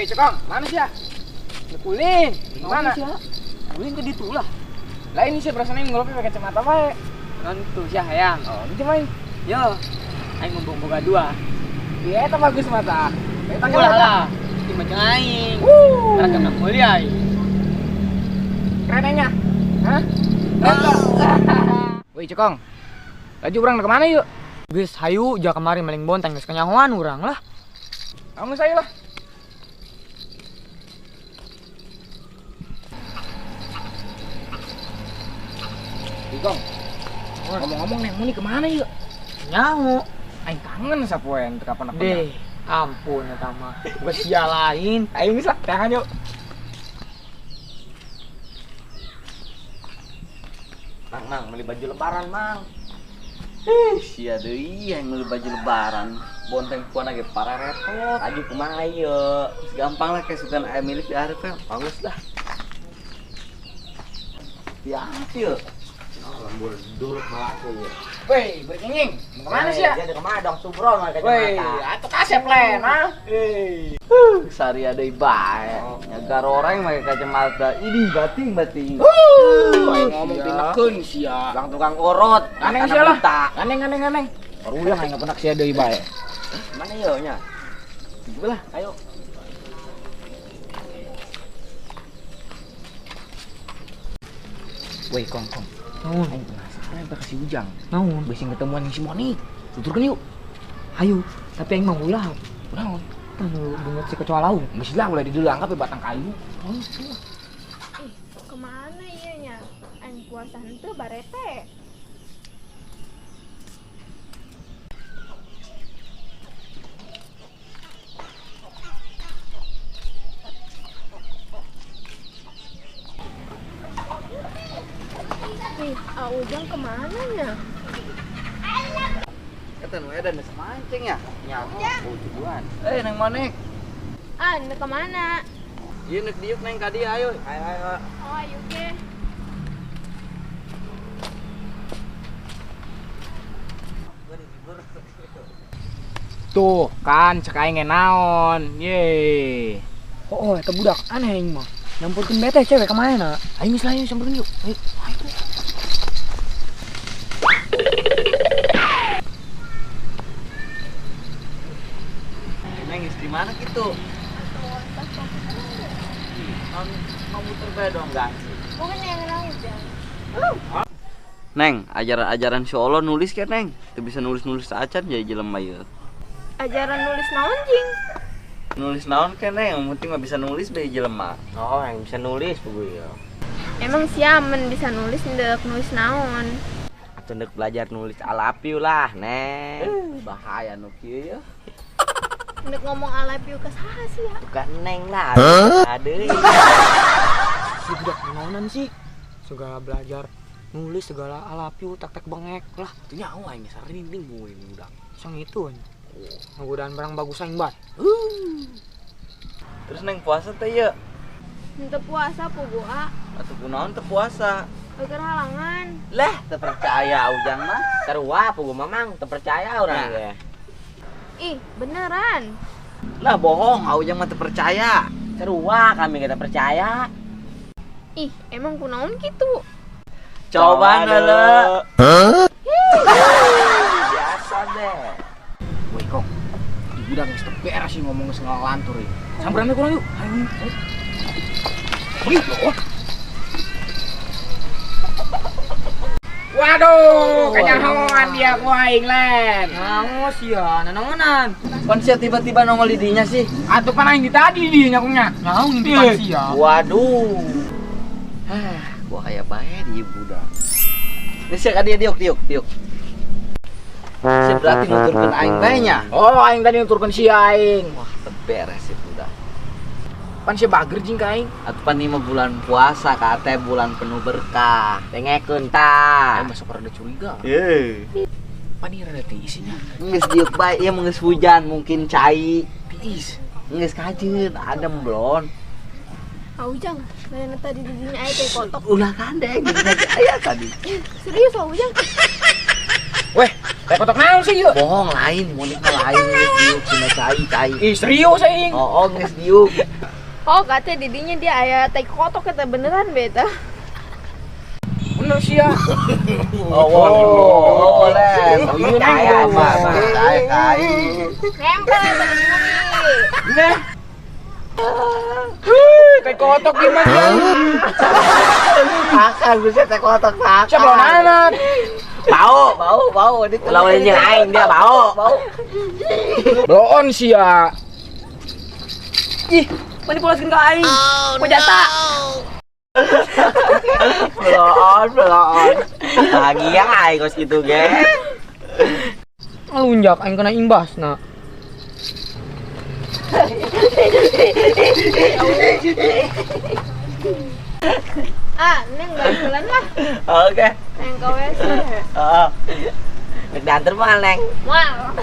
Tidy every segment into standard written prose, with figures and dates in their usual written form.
Cekong, mana sih ya? Kulin. Mana? Kulin ke ditu lah. Lah ini sih perasaan ini ngopi pakai kacamata bae. Non tuh sih hayang. Oh, ini main. Yo. Aing mumpung boga dua. Iya, eta bagus mata. Eta ulah lah. Di macam aing. Ragam nak mulia aing. Keren nya. Hah? Woi, Cekong. Laju urang ke mana yuk? Geus hayu ja kemarin maling bonteng geus kanyahoan urang lah. Kamu saya lah. Cekong. Ngomong-ngomong nih, mau nih kemana yuk? Nyaho. Aing kangen sapoen kapan aku. Deh, ampun eta mah. Geus sia lain. Ayo geus lah, tangan yuk. Mang, mang, beli baju lebaran, Mang. Ih, sia deui yang beli baju lebaran. Bonteng puan lagi parah repot. Laju kumaha ieu? Gampang lah kayak sukan aya milik di arep ya. Bagus lah. Hati-hati yuk. Lembur duruk malah aku. Woi, berkenging. Mau kemana sih ya? Dia kemana dong subro mah kacamata. Woi, atuh kasep len, ha? Sari ada bae. Nyagar orang pakai kacamata. Ini bating-bating. Aing ngomong tinekeun sia. Bang tukang urut. Aneh sia lah. Aneh aneh aneh. Baru yang aing penak sia deui bae. Mana yo nya? Lah, ayo. Woi, kong kong. Naon? Aing penasaran teh kasih Ujang. Naon? Bisi ketemuan si Monik. Tuturkeun yuk. Hayu, tapi aing mah ulah. Naon? Tanu bungut si kecoa laut. Geus lah ulah didulangkap batang kayu. Oh, ih, kemana ieu nya? Aing puasa henteu barete. Ih, Ujang kemana nya? Kata nu edan geus mancing ya? Nyaho, tujuan. Eh, Neng Monik. Ah, nek kemana? Ieu nek diuk neng ka dieu ayo. Ayo ayo. Oh, ayo ge. Tuh, kan cek aing naon. Ye. Oh, eta budak aneh aing mah. Nyampurkeun bete cewek kemana? Ayo geus lah ayo sampeurkeun yuk. Ayo. Ayo. Neng istri mana gitu? Non muter bae dong ganti. Bukan yang Ujang. Neng, ajaran-ajaran si Allah nulis ke Neng? Teu bisa nulis-nulis acan jadi jelema ieu. Ajaran nulis naon jing? Nulis naon ke Neng? Yang penting mah bisa nulis bae jelema. Oh, yang bisa nulis pugu ieu. Emang siamen bisa nulis ndek nulis naon? Atuh ndek belajar nulis alapiu lah, Neng. Bahaya nu kieu ya. Ndek ngomong alapiu ke saha sih ya? Bukan Neng lah. Aduh. Si budak naonan sih? Segala belajar nulis segala alapiu tak-tak bengek lah. Tuh nyaho aing sarinding gue budak. Sang itu anjing. Nggodaan barang bagus aing bat. Terus Neng puasa teh ye? Henteu puasa pugu a. Atuh kunaon teu puasa? Eueuh halangan. Lah, teu percaya Ujang mah. Sarua pugu mamang teu percaya urang ge. Ih, beneran. Lah bohong, Ujang mah teu percaya. Sarua kami teu percaya. Ih, emang kunaon kitu? Coba deuleu. Hah? Biasa deh. Woi, Kong. Di budak geus teu beres sih ngomong geus ngalantur ieu. Samperan kurang yuk. Ayo. Ayo. Waduh, kenyahoan dia ku aing len. Nyaho sia, nanaonan. Pan sia tiba-tiba nongol di dinya sih. Atuh pan aing di tadi di dinya kongnya. Nyaho ngimpian sia. Waduh. Hah, gua kayak bae di budak. Ini sia ka dia diuk diuk diuk. Sia berarti nuturkeun aing bae nya. Oh, aing tadi nuturkeun sia aing. Wah, teu beres sih budak. Pan sia bager jeung ka aing. Atuh pan 5 bulan puasa kate bulan penuh berkah. Dengekeun tah. Aing masuk rada curiga. Heuh. Pan ieu rada tiis nya. Geus diuk bae ieu mah geus hujan mungkin cai. Tiis. Geus kajeun adem blon. Ah Ujang, lain tadi di dinya aya teh kotok. Ulah kandeng, di dinya aya tadi. Serius ah Ujang? Weh, teh kotok naon sih ieu? Bohong lain, Monik mah lain geus diuk cenah cai cai. Ih, serius aing. Oh, geus diuk. Oh, kata didinya dia aya tai kotok eta beneran beta. Bener sih ya. Oh, oh, boleh. Percaya mah. Cai cai. Nempel eta di buri. Nah. Wih, tai kotok gimana? Akan bisa teh kotok akan. Siapa lawan anak? Bau, Bau, bau. Lawan jeung aing dia bau. Bau. Bloon sih ya. Ih, mana polaskeun ka aing? Kok jata? Bloon, bloon. Bahagia aing kos kitu ge. Ngalunjak aing kena imbasna. Ah, neng balik lah. Oke. Neng ke WC. Heeh. Rek dianter moal, Neng. Moal.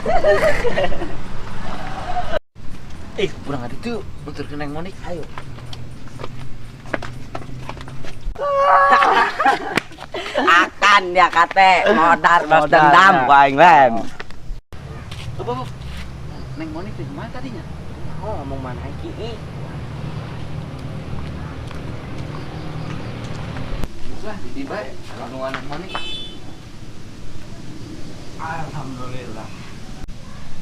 Ih, kurang ada tuh. Nuturkeun Neng Monik, ayo. Akan dia kate modar balas dendam ku aing len. Apa? Neng Monik di mana tadinya? Oh, ngomong mana iki? Ih. Lah, di bae kandungan Neng Monik. Alhamdulillah.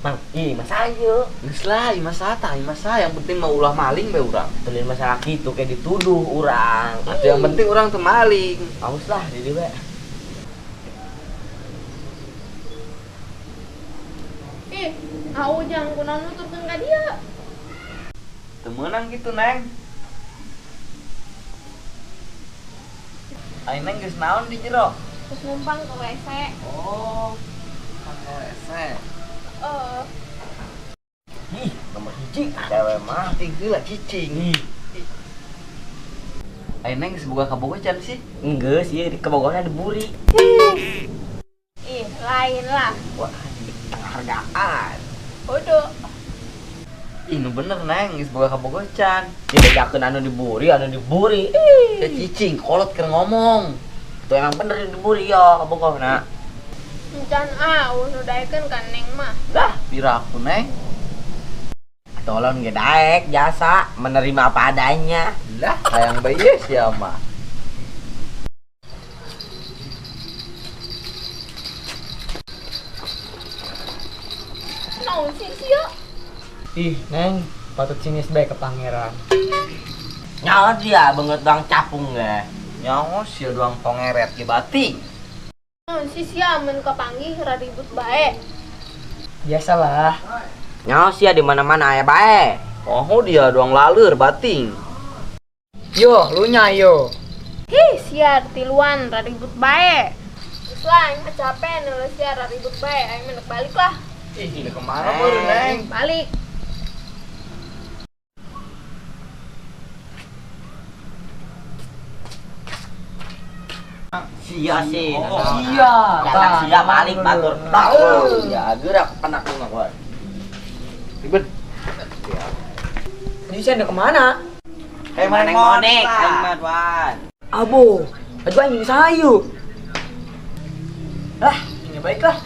Mang, ih mas ayo. Geus lah, imah sata, imah saya yang penting mau ulah maling bae urang. Tulin masalah gitu kayak dituduh urang. Atau yang penting urang teu maling. Aus lah di dieu bae. Ih, au jangan kunaon nuturkeun ka dia. Teu meunang gitu, Neng. Ai Neng geus naon di jero? Terus numpang ke WC. Oh, numpang ke WC. Oh. Ih, nomor 1 cewek mah tinggal cicing. Ai Neng geus boga kabogoh can sih? Enggeus ieu di kabogohna diburi. Ih, lain lah. Wah, penghargaan. Bodoh. Ih, nu bener Neng, geus boga kabogoh can. Dibejakeun anu diburi, anu diburi. Ya cicing, kolot keur ngomong. Tuh emang bener diburi yo kabogohna. Encan ah, nu daekeun ka Neng mah. Lah, pira aku Neng? Tolong ge daek jasa menerima apa adanya. Lah, hayang bae sia mah. Naon sih sia? Ih, Neng, patut sinis bae ke pangeran. Nyawa dia banget doang capung ge. Nyawa sia doang pongeret ge bating. Naon sih sia mun kapanggih raribut bae. Biasalah. Nyawa sia di mana-mana aya bae. Oh, dia doang laleur bating. Yo, lu nya yo. Hih, sia tiluan raribut bae. Geus lah, aing mah capek nulis sia raribut bae, aing mah balik lah. Ih, ini kemana baru, Neng? Balik. Sia sih. Sia. Datang sia balik batur. Tahu. Ya, gerak penak lu ngakuan. Ribet. Ini saya udah kemana? Hei, Neng Monik, aing mah duan. Abo, aduh aing sayu. Lah, ini baiklah.